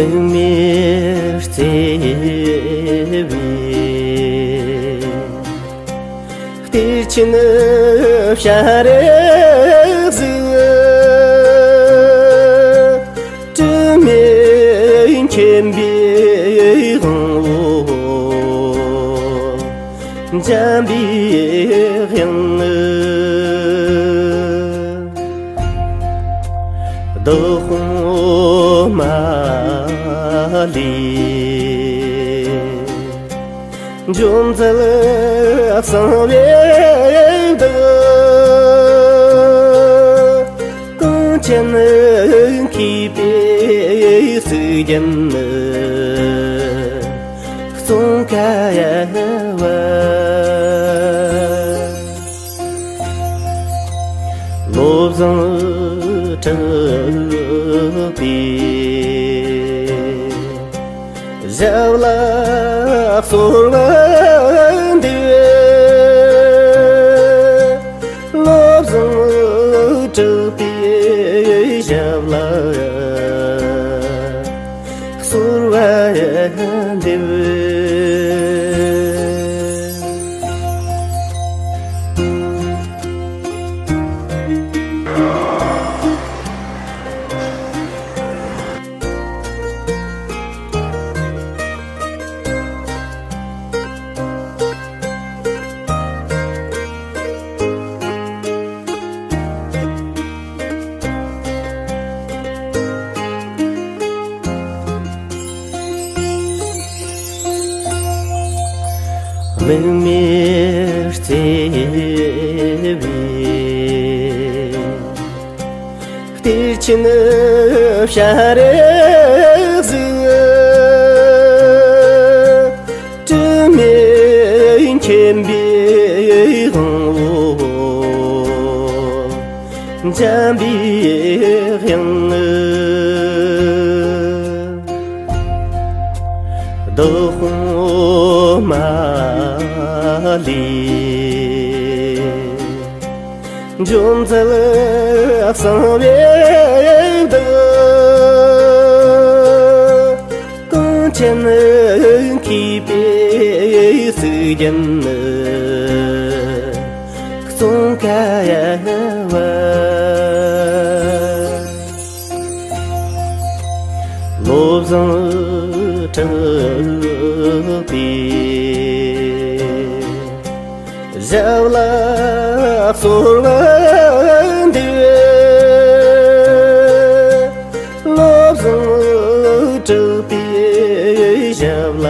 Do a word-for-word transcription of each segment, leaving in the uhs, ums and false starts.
མིག་མེར་བརྩེ་བའི་གཏེར་ཆེན་ཕྱྭ་རིགས་གཟིགས། དྲི་མེད་མཁྱེན་པའི་དབང་པོ། འཇམ་པའི་དབྱངས། བདག་དབང་མ་ལུས། འབྱུང་རྩལ་གསང་བའི་བདག། གངས་ཅན་མཁས་པའི་གཙུག་རྒྱན། ཙོང་ཁ་པ། བློ་བཟང་གྲགས་པའི་ཞབས་ལ་གསོལ་བ་འདེབས། བློ་བཟང་གྲགས་པའི་ཞབས་ལ་གསོལ་བ་འདེབས། མིག་མེར་བརྩེ་བའི་གཏེར་ཆེན་ཕྱྭ་རིགས་གཟིགས། དྲི་མེད་མཁྱེན་པའི་དབང་པོ། འཇམ་པའི་དབྱངས། བདག་དབང་མ་ལུས། འབྱུང་རྩལ་གསང་བའི་བདག། གངས་ཅན་མཁས་པའི་གཙུག་རྒྱན། ཙོང་ཁ་པ། བློ་བཟང་གྲགས་པའི་ཞབས་ལ་གསོལ་བ་འདེབས། བློ་བཟང་གྲགས་པའི་ཞབས་ལ་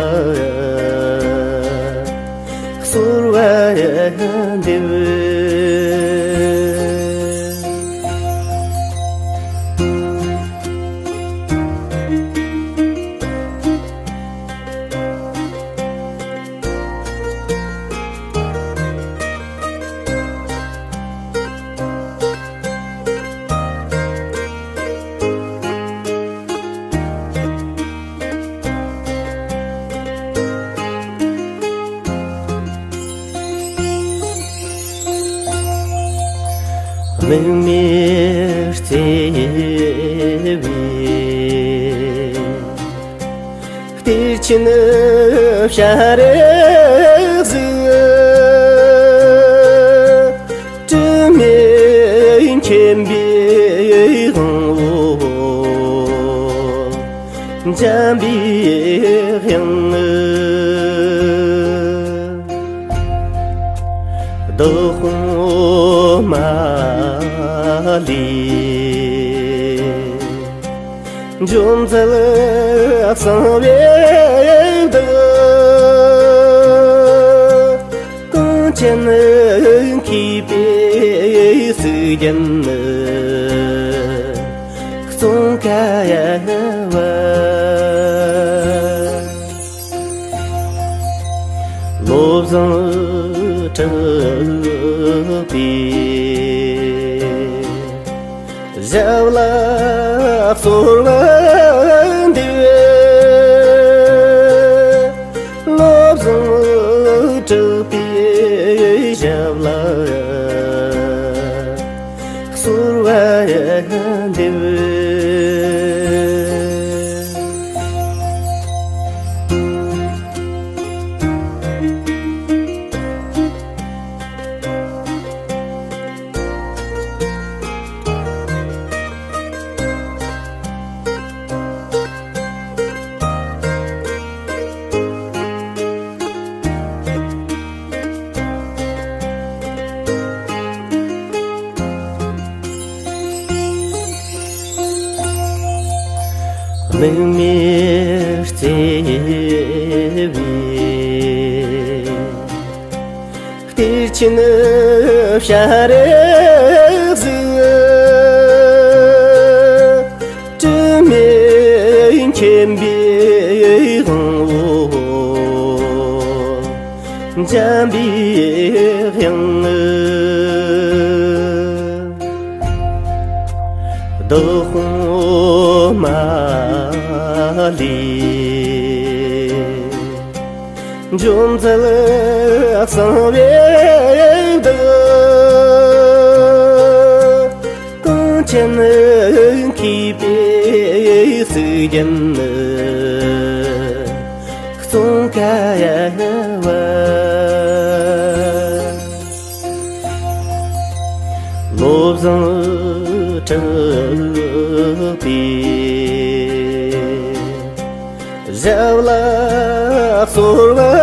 གསོལ་བ་འདེབས། མིག་མེར་བརྩེ་བའི་གཏེར་ཆེན་ཕྱྭ་རིགས་གཟིགས། དྲི་མེད་མཁྱེན་པའི་དབང་པོ། འཇམ་པའི་དབྱངས། བདག་དབང་མ་ལུས། འབྱུང་རྩལ་གསང་བའི་བདག། གངས་ཅན་མཁས་པའི་གཙུག་རྒྱན། ཙོང་ཁ་པ། བློ་བཟང་གྲགས་པའི་ཞབས་ལ་གསོལ་བ་འདེབས། བློ་བཟང་གྲགས་པའི་ཞབས་ལ་གསོལ་བ་འདེབས། མིག་མི་བརྩེ་བའི་གཏེར་ཆེན་ཤཱ་རིའི་གཟུགས། དྲི་མེད་མཁྱེན་པའི་དབང་པོ། འཇམ་པའི་དབྱངས། བདག་དབང་མ་ལུས། འཇོམས་མཛད་གསང་བའི་བདག། གངས་ཅན་མཁས་པའི་གཟུགས་ཅན། ཙོང་ཁ་བ། བློ་བཟང་གྲགས་པའི་ཞབས་ལ་གསོལ་བ་